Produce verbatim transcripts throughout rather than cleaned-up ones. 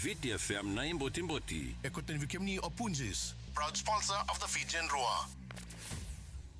Viti F M na ibotiboti. E kauta tani vei kemuni o Punjas, proud sponsor of the Fijian Drua.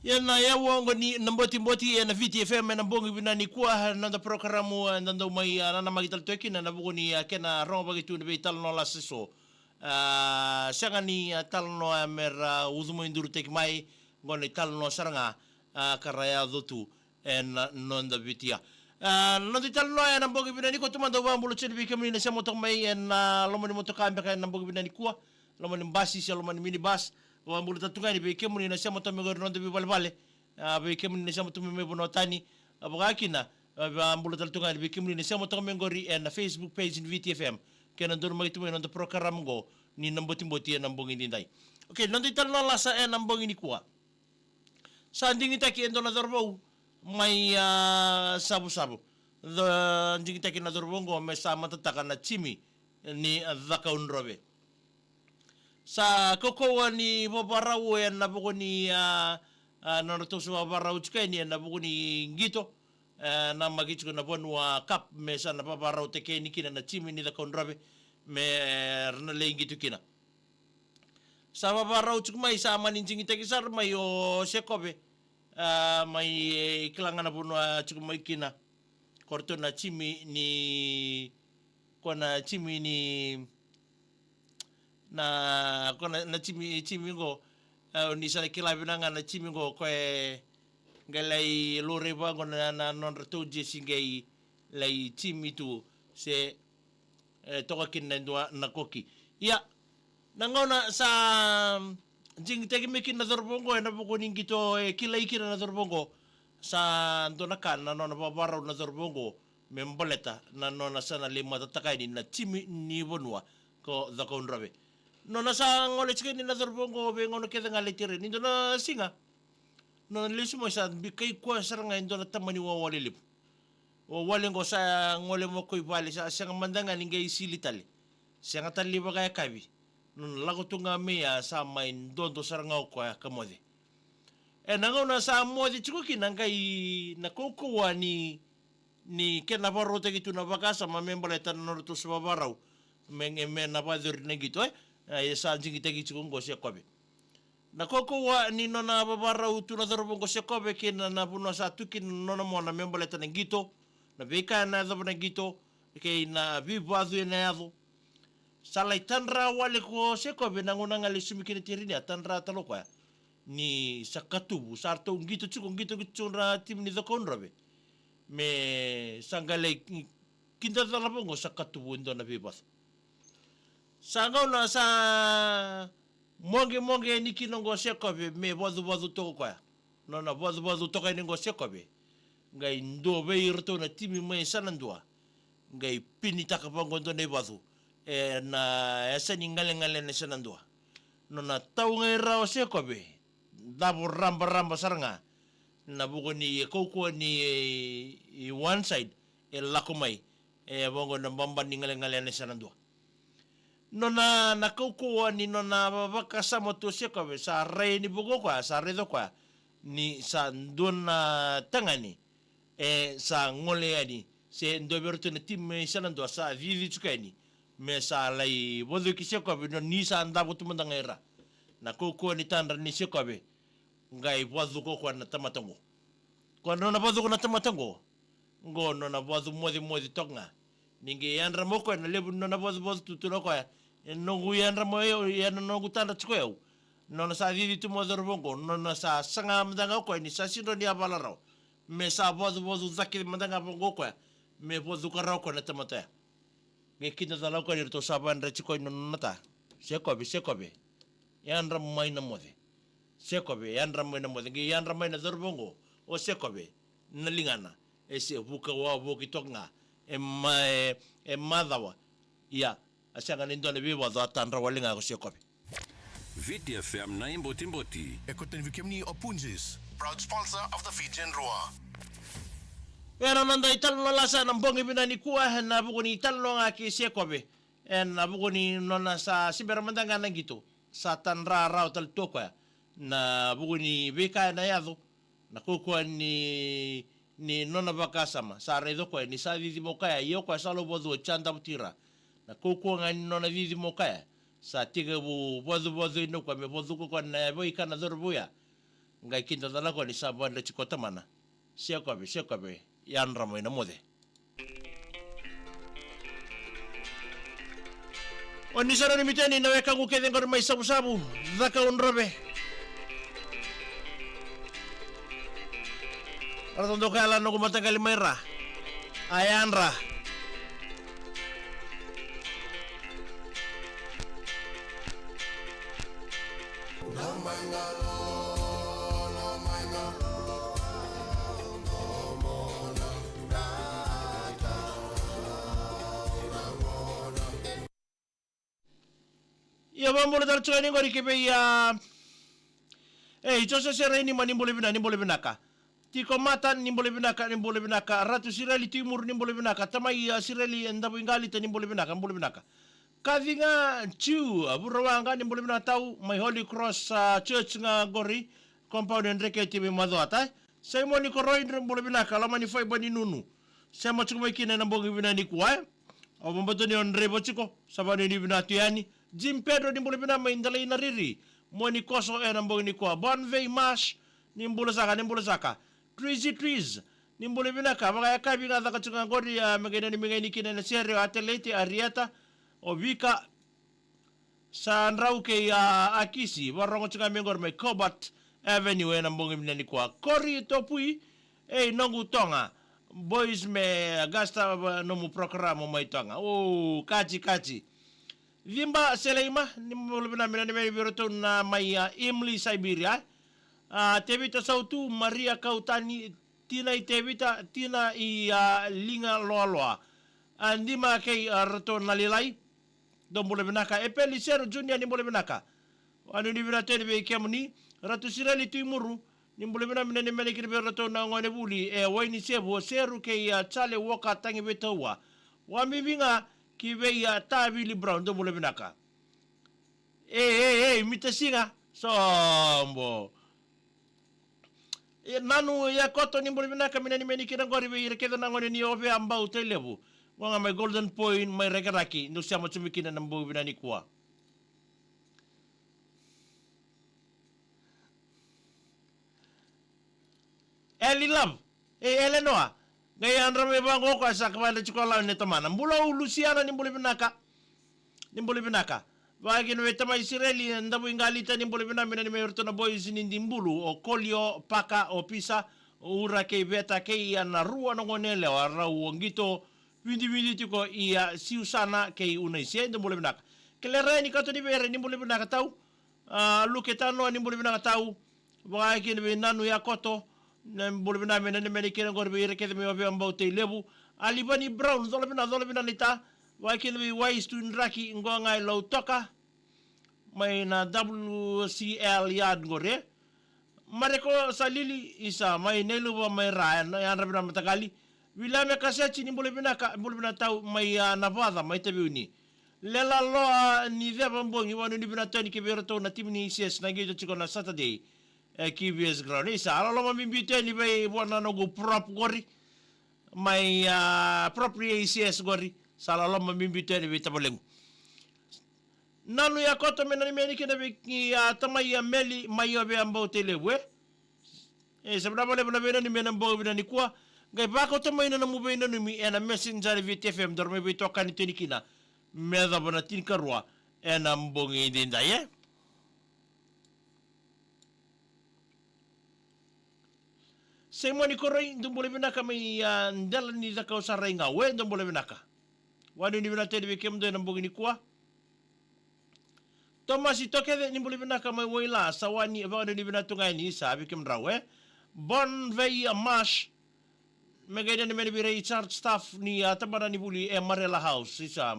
Ia na yawa oqo ni na botiboti ena Viti F M ena bogi vinaka nikua, na noda porokaramu, e, da dau mai, a, nanamaki tale toka kina ena vuku ni, a, kena rogo vaki tu na veitalanoa lasa eso. A, sega ni, a, talanoa me ra ucumaidurutaki mai, oqo na italanoa sara ga, a, ka ra yaco tu ena noda Viti. A, na noda italanoa ena bogi vinaka nikua, taumada au vakabula tiko yani vei kemuni na sema toka mai ena, a, loma ni motoka beka ena bogi vinaka nikua, loma ni basi se loma ni minibus. Vakabula tale tu ga yani vei kemuni na sema toka mai qori ena noda veivalevale, a, vei kemuni na sema toka mai vanua tani, a, vaka kina, a, vakabula tale tu ga yani vei kemuni na sema toka mai qori ena Facebook page ni Viti F M kei na donumaki tu mai na noda porokaramu oqo ni na botiboti ena bogi nidai. Okay, na noda italanoa lasa ena bogi nikua. Sa digitaki e dua na cauravou mai, a, Savusavu. Digitaki na cauravou oqo me sa matataka na jimi ni Cakaudrove. Sa kaukauwa ni vavarau ena vuku ni, a, a, nodratou sa vavarau tiko yani ena vuku ni qito, e, namaki tiko na vanua Cup me sa na vavarautaki yani kina na jimi ni Cakaudrove me, e, ra na lai qito kina. Sa vavarau tiko mai, sa mani digitaki sara mai o Sekove, a, mai, e, kila ga na vanua tiko mai kina. Ko ratou na jimi ni, ko na jimi ni, na, ko na, na jimi, jimi qo, a, ni sa na kila vinaka ga na jimi qo, ko e qai lai laurai vaqo na, na nodratou jesi qai lai jimi tu se, e, toka kina e dua na koki. Ia, na gauna sa, mm, digitaki mai kina na cauravou oqo ena vuku ni qito e kilai kina na cauravou oqo, sa dua na ka na nona vavarau na cauravou oqo me baleta na nona sa na lai matataka yani na timi ni vanua ko Cakaudrove. Nona sa gole tiko yani na cauravou oqo veigauna kece ga lai tere ni dua na siga. Nona lesu mai sa bikai koya sara ga e dua na tamani wawale levu. Wawale oqo sa gole mai ko i vale sa sega mada ga ni qai sili tale. Sega tale ni vakayakavi. Nona lako tu ga mai ya sa mai dodo sara ga o koya ka moce. E na gauna sa moce tiko kina qai na kaukauwa ni, ni kena vakarautaki tu na vakasama me baleta na nodratou sa vavarau. Me, me na vakayacori na qito, e? E sa jigitaki tiko oqo Sekove. Na kaukauwa ni nona vavarau tu na cauravou oqo Sekove kei na, na vanua sa tu kina na nona mona me baleta na qito, na veika e na yacova na qito, kei na veivacu e na yaco. Sa lai tadra wale ko Sekove na gauna ga lai sumi kina tirini a tadra tale o koya. Ni sa katuvu, sa ratou qito tiko, qito, qito tiko na timi ni Cakaudrove. Me sa qai lai kidacala vaqo sa katuvu e dua na veivacu. Sa gauna sa moqemoqe yani kina oqo Sekove me vacuvacu toka koya. Nona vacuvacu toka yani oqo Sekove. Qai dua vei iratou na timi mai Sanadua. Qai pinitaka vaqo dua na ivacu. E na yasa ni galegale na Sanadua. Nona tau ga i ra o Sekove. Davo rabaraba sara ga. Na vuku ni e kaukauwa ni e, e one side. E lako mai. E vaqo na baba ni galegale na Sanadua. Nona na kaukauwa ni nona va-, vakasama tu o Sekove sa rai ni vuku o koya, sa raica o koya ni sa dua na tagane e sa gole yani se dua vei iratou na timi mai Sanadua sa cici tiko yani me sa lai vacuki Sekove nona ni sa davo tu mada ga i ra. Na kaukauwa ni tadra ni Sekove qai vacuka o koya na tamata oqo. Ko nona vacuka na tamata oqo. Qo nona vacu mocemoce toka ga. Ni qai yadra mai o koya na levu ni nona vacuvacu tu tu na koya. E noqu yadra mai au, e na noqu tadra tiko au. Nona sa cici tu mai o cauravou oqo, nona sa saga mada ga o koya ni sa sidra ni a vala rawa. Me sa vacuvacu cake mada ga vaqo o koya. Me vacuka rawa o koya na tamata oya. Qai kidacala o koya ni ratou sa vadre tiko i nona ta. Sekove, Sekove. Yadra mai na moce. Sekove, yadra mai na moce. Qai yadra mai na cauravou oqo. O Sekove. Na ligana. E se vuka wavoki toka ga. E ma, e, e macawa. Ia, a sega ni dua na veivacu a tadra wale ga ko Sekove. Viti F M na ibotiboti. E koto ni vei kemuni o Punjas, proud sponsor of the Fijian Drua. Era na dai talanoa lasa na bogi vinaka nikua, na vuku ni talanoa ga kei Sekove. E na vuku ni nona sa sibera mada ga na qito. Sa tadra rawa tale tu o koya. Na vuku ni veika e na yaco. Na kaukauwa ni, ni nona vakasama. Sa raica o koya ni sa cici mai o koya. Ia o koya sa lau vacu o Jadavu Tira. Na kaukauwa ga ni nona cici mai o koya. Sa tekivu vacuvacu ina o koya me vacuka o koya na veika na cauravou ya. Qai kidacala o koya ni sa vadre tiko o tamana. Sekove, Sekove, yadra mai na moce. O ni sa nanumi tu yani na wekaqu kece qori mai Savusavu, Cakaudrove. Ratou doka yala noqu mataqali mai ra. A yadra. Ia, vakabula tale tiko yani qori ki vei, a, ei, Jose Seraini, ma ni bula vinaka, ni bula vinaka. Tiko Mata, ni bula vinaka, ni bula vinaka. Ratu Sireli Timuru, ni bula vinaka. Tamai, a, Sireli, e, Davuiqalita, ni bula vinaka, bula vinaka. Kaciga Jiu, a, Vurawaqa, ni bula vinaka tau, mai Holy Cross, a, Church ga qori, compound e Dreketi mai Macuata, e. Saimoni Koroi, ni bula vinaka, loma ni faiba ni nunu. Sema tiko mai kina ena bogi vinaka nikua, e. O Vabatoni o draiva tiko, sa vanuinui vinaka tu yani. Jim Pedro, ni bula vinaka mai Dalainariri. Moni Koso ena bogi nikua. Bonvey Mash, ni bula saka, ni bula saka. Treasy Trees, ni bula vinaka, vakayakavi ga caka tiko ga qori, a, me qai nanumi ga yani kina ena sere o Adelete, Arieta, o Vika, sa drau kei, a, Akisi, varogo tiko ga mai qori mai Cobalt Avenue ena bogi vinaka nikua. Kori Topui, ei, noqu Toga. Boys me Augusta, a, nomu program mai Toga. O, kati, kati. Ciba Seleima, ni bula vinaka, me nanumi vei iratou na mai, a, Imli, Siberia. A, Tevita Sautu, Maria Kautani, Tina i Tevita, Tina i a liga loaloa. A dima kei a ratou na lilai. Dou bula vinaka. E Peli Seru Junior ni bula vinaka. Wanu ni vinaka teni vei kemuni. Ratu Sireli Tuimuru. Ni bula vinaka me nanumi yani kina vei ratou na gone vuli. E Waini Sevu, o Seru kei a Jale Woka tagi vei taua. Wa bibi ga ki vei a Tavili Brown. Dou bula vinaka. Ei, ei, ei, mita siga. Sobo. E, Nanu Yakoto ni bula vinaka me nanumi yani kina qori vei ira kece na gone ni Ovea Bau Tailevu. Qo ga mai Golden Point, mai Rakiraki. Dou sema tu mai kina na bogi vinaka nikua. Eli Love. E, Elenoa. Qai yadra mai vaqo koya sa ka vayadra tiko lau ne tamana. Bula u Lusiana ni bula vinaka. Ni bula vinaka. Vaka kina vei tamai Isireli, Davuiqalita ni bula vinaka me nanumi yani vei iratou na boys ni Dibulu, o Kolio, Paka, o Pisa, o Ura kei Veta kei a na rua na gone yalewa, rau o Qito, vidividi tiko i a Siusana kei Unaise, dou bula vinaka. Kelera ni kato ni vere, ni bula vinaka tau. A, Luke Tanoa ni bula vinaka tau. Vaka kina vei Nanu Yakoto. Na bula vinaka me nanumi yani kina qori vei ira kece mai Ovea Bau Tailevu. A Livani Brown, cola vinaka, cola vinaka naita. Vaka kina vei Wise Tuidraki, qo ga i Lautoka. Mai na W C L Yard qori. Mareko Salili, isa mai Nailuva mai Ra, e, yadra vinaka mataqali. Wilame Kaseti ni bula vinaka, bula vinaka tau mai a Navaca, mai Taveuni. Lela Loa ni Ceva Bogi, wanu ni vinaka teni ki vei iratou na timi ni A C S na qito tiko na Saturday. E Q V S Ground. Isa, a loloma bibi teni vei vua na noqu prop qori. Mai a prop ni A C S qori. Sa loloma bibi teni vei tavalequ. Nanu Yakoto me nanumi yani kina vei ki a tamai a Meli, mai Ovea Bau Tailevu, e. E, sa vinaka vakalevu na veinanumi ena bogi vinaka nikua. Qai vakauta mai na nomu veinanumi ena messenger ni Viti F M, daru mai veitokani teni kina. Me yacova na tinikarua ena bogi edaidai, e. Simoni Koroi, dou bula vinaka mai a dela ni cakau sa rai ga, we dou bula vinaka. Wanu ni vinaka teni vei kemudou ena bogi nikua. Tomasi Tokece, ni bula vinaka mai Waila, sa wani, vaka ni vinaka tu ga yani, sa vei kemudrau, e. Bon vei a Mash, me qai nanumi yani vei Ray Charles staff ni a tabana ni vuli e Marella House, isa.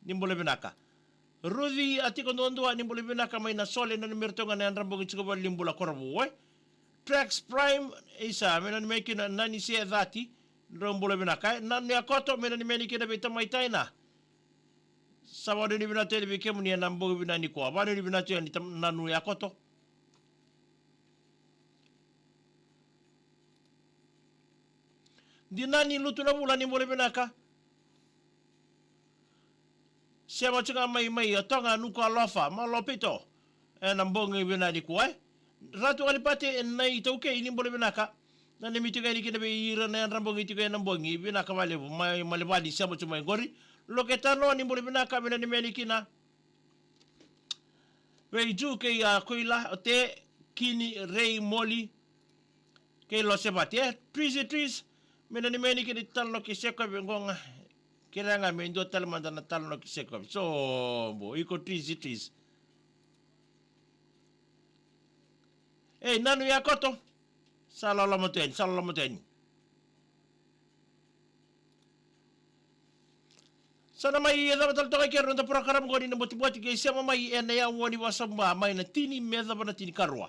Ni bula vinaka. Ruci a tiko duadua, ni bula vinaka mai na sole, nanumi iratou ga na yadra bogi tiko vale ni bula Korovou, e. Trax Prime, isa, me nanumi kina Nani Se Cati, drau bula vinaka, e. Nanu Yakoto, me nanumi yani kina vei tamai Taina. Sa vanu ni vinaka teni vei kemuni ena bogi vinaka nikua. Vanu ni vinaka teni tam-, Nanu Yakoto. Dinani Lutu na Vula ni bula vinaka. Sema tu ga mai, mai o Toga Nuku Alofa, ma lopito. Ena bogi vinaka nikua, e. Ratu Alipate, e, na iTaukei ni bula vinaka. Nanumi tiko yani kina vei ira na yadra bogi tiko ena bogi vinaka vakalevu. Mai Malevani sema tu mai qori. Loke Tanoa ni bula vinaka, me nanumi yani kina. Vei Ju kei a Koila, o Te, Kini, Rei, Moli. Kei Losevati, e, Trisi, Tris. Me nanumi yani kina Talanoa kei Sekovi qo ga. Kerea ga me dua tale mada na Talanoa kei Sekovi. Sobo, iko Trisi, Tris. Ei, Nanu Yakoto. Sa loloma tu yani, sa loloma tu yani. Sa na mai yacova tale toka i keru na noda program qo ni na botiboti kei sema mai ena yaua ni Vasabuba mai na tini me yacova na tinikarua.